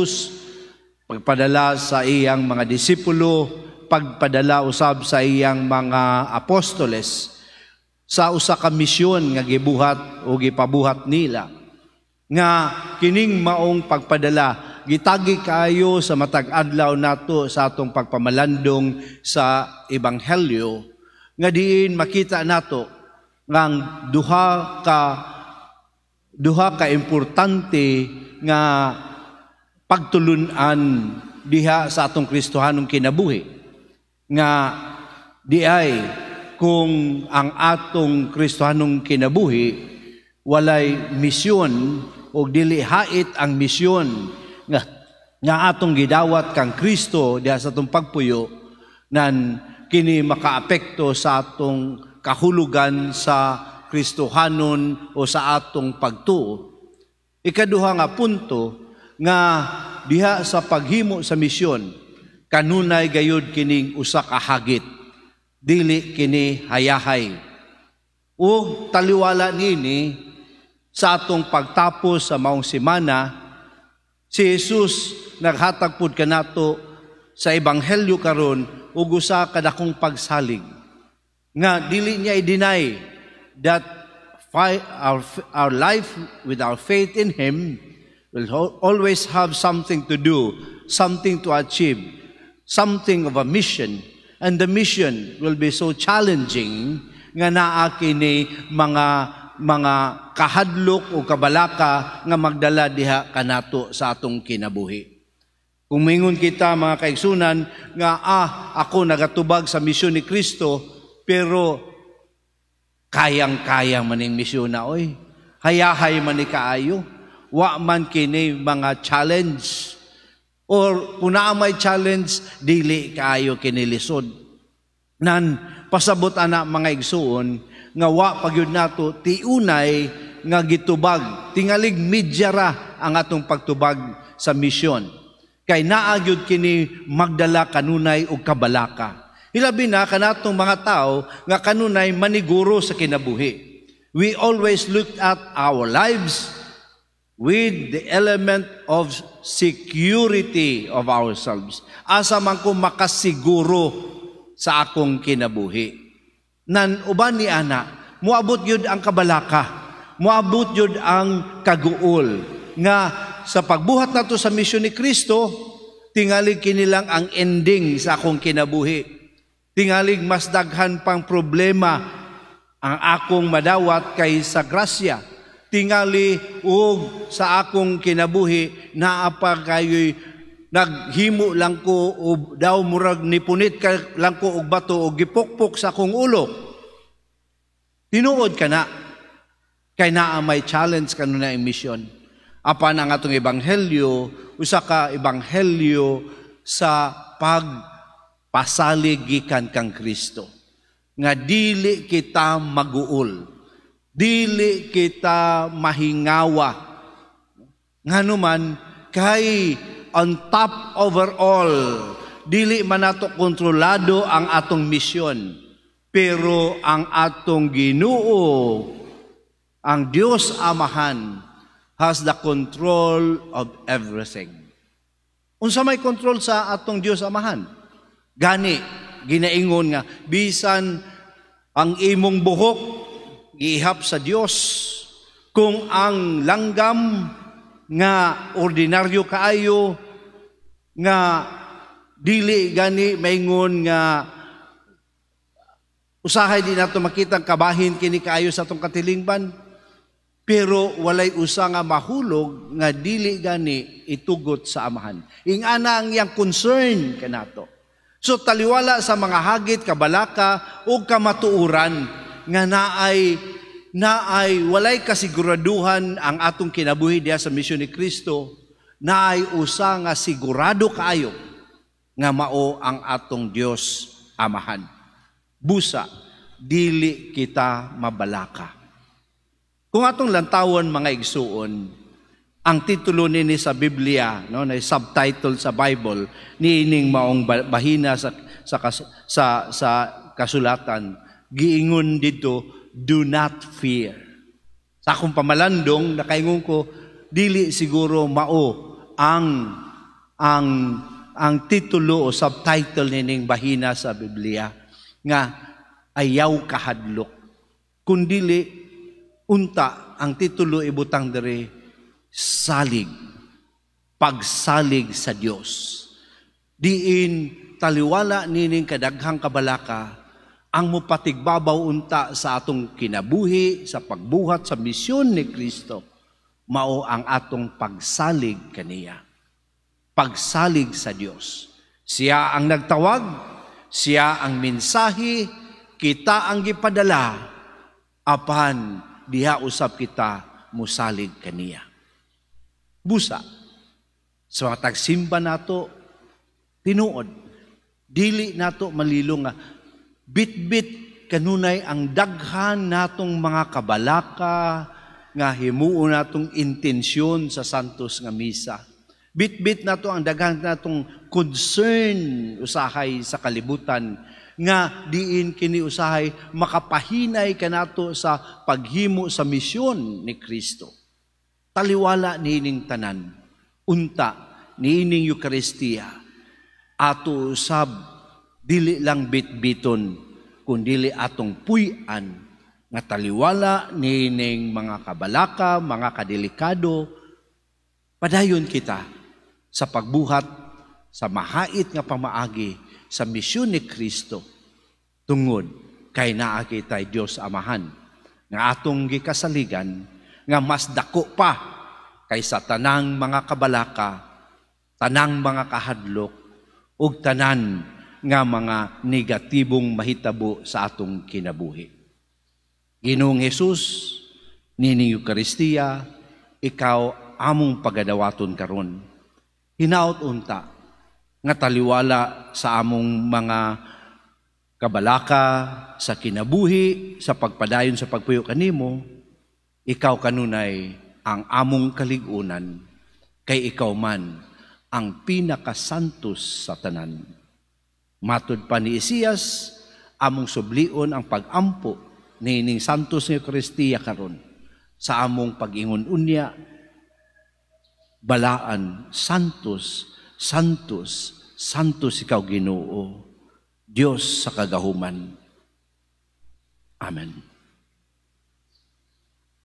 Jesus, pagpadala sa iyang mga disipulo, pagpadala usab sa iyang mga apostoles sa usa ka misyon nga gibuhat o gipabuhat nila, nga kining maong pagpadala gitagi kaayo sa matag adlaw nato sa atong pagpamalandong sa ebanghelyo, nga diin makita nato nga duha ka importante nga pagtulunan diha sa atong Kristohanong kinabuhi, nga di ay kung ang atong Kristohanong kinabuhi walay misyon o dili hait ang misyon nga atong gidawat kang Kristo diha sa atong pagpuyo, nan kini makaapekto sa atong kahulugan sa Kristohanon o sa atong pagtuo. Ikaduha nga punto, nga diha sa paghimo sa misyon, kanunay gayud kining usa ka hagit, dili kini hayahay. Ug taliwala nini sa atong pagtapos sa maong semana, si Jesus naghatag pud kanato sa ebanghelyo karon ug usa ka dakong pagsalig nga dili niya i-deny that our life with our faith in Him will always have something to do, something to achieve, something of a mission. And the mission will be so challenging nga naa kini mga kahadlok o kabalaka nga magdala diha kanato sa atong kinabuhi. Kung mingon kita, mga kaigsunan, nga ako nagatubag sa misyon ni Kristo, pero kayang-kaya maning misyon na, oy. Hayahay man ni kaayo. Wa man kini mga challenge. Or kung naa may challenge, dili kaayo kini lisod. Nan pasabot ana, mga igsuon, nga wa pagyud nato tiunay nga gitubag, tingalig medyara ang atong pagtubag sa misyon. Kay naa gyud kini magdala kanunay og kabalaka. Hilabi na kanatong mga tao nga kanunay maniguro sa kinabuhi. We always look at our lives with the element of security of ourselves. Asa man ko makasiguro sa akong kinabuhi? Nan uban ni ana, muabot yun ang kabalaka, muabot yun ang kaguol nga sa pagbuhat nato sa misyon ni Kristo, tingalig kini lang ang ending sa akong kinabuhi. Tingalig mas daghan pang problema ang akong madawat kaysa grasya. Tingali og sa akong kinabuhi naa pa kayoy naghimo lang ko o daw murag nipunit ka lang ko og bato o gipukpok sa akong ulo. Tinuod kana kay naa may challenge kanunay ang misyon. Apan ang atong ebanghelyo, usa ka ebanghelyo sa pagpasalig gikan kang Kristo. Nga dili kita maguol, dili kita mahingawa. Ngano man kay on top over all, dili man nato kontrolado ang atong misyon, pero ang atong Ginoo, ang Dios Amahan, has the control of everything. Unsa may control sa atong Dios Amahan? Gani ginaingon nga bisan ang imong buhok giihap sa Dios. Kung ang langgam nga ordinaryo kaayo, nga dili gani maingon nga usahay di nato makita ang kabahin kini kaayo sa atong katilingban, pero walay usa nga mahulog nga dili gani itugot sa Amahan. Ingana ang iyang concern kanato. So taliwala sa mga hagit, kabalaka o kamatuoran nga naay walay kasiguraduhan ang atong kinabuhi diha sa misyon ni Kristo, naay usa nga sigurado kaayo nga mao ang atong Dios Amahan. Busa dili kita mabalaka. Kung atong lantawon, mga igsuon, ang titulo nini sa Biblia, no, na subtitle sa Bible niining maong bahina sa kasulatan, giingon dito, "Do not fear." Sa akong pamalandong, nakaingon ko, dili siguro mao ang ang titulo o subtitle nining bahina sa Biblia nga "Ayaw Kahadlok". Kundili unta ang titulo ibutang diri, "Salig, Pagsalig sa Dios". Diin taliwala nining kadaghang kabalaka, ang mupatigbabaw unta sa atong kinabuhi sa pagbuhat sa misyon ni Kristo mao ang atong pagsalig kaniya. Pagsalig sa Dios. Siya ang nagtawag, siya ang mensahe, kita ang gipadala, apan diha usab kita musalig kaniya. Busa, sa mga tagsimba nato, tinuod, dili nato malilong nga bit-bit kanunay ang daghan natong mga kabalaka nga himuon natong intensyon sa Santos nga Misa. Bit-bit nato ang daghan natong concern usahay sa kalibutan nga diin kini usahay makapahinay kanato sa paghimo sa misyon ni Kristo. Taliwala niining tanan, unta niining Eukaristiya, ato usab dili lang bitbiton kundili atong puy-an nga taliwala niining mga kabalaka, mga kadelikado, padayon kita sa pagbuhat sa mahait nga pamaagi sa misyon ni Kristo tungod kay naa kitay Dios Amahan nga atong gikasaligan nga mas dako pa kaysa tanang mga kabalaka, tanang mga kahadlok ug tanan nga mga negatibong mahitabo sa atong kinabuhi. Ginoong Hesus, nining Eukaristiya, ikaw among pagadawaton karon. Hinaot unta nga taliwala sa among mga kabalaka sa kinabuhi, sa pagpadayon sa pagpuyo kanimo, ikaw kanunay ang among kalig-unan, kay ikaw man ang pinakasantos sa tanan. Matud pa ni Isaias, among sublion ang pag-ampo niining Santos nga Eukaristiya karon sa among pag-ingon unya, "Balaan, Santos, Santos, Santos ikaw Ginoo, Dios sa kagahuman." Amen.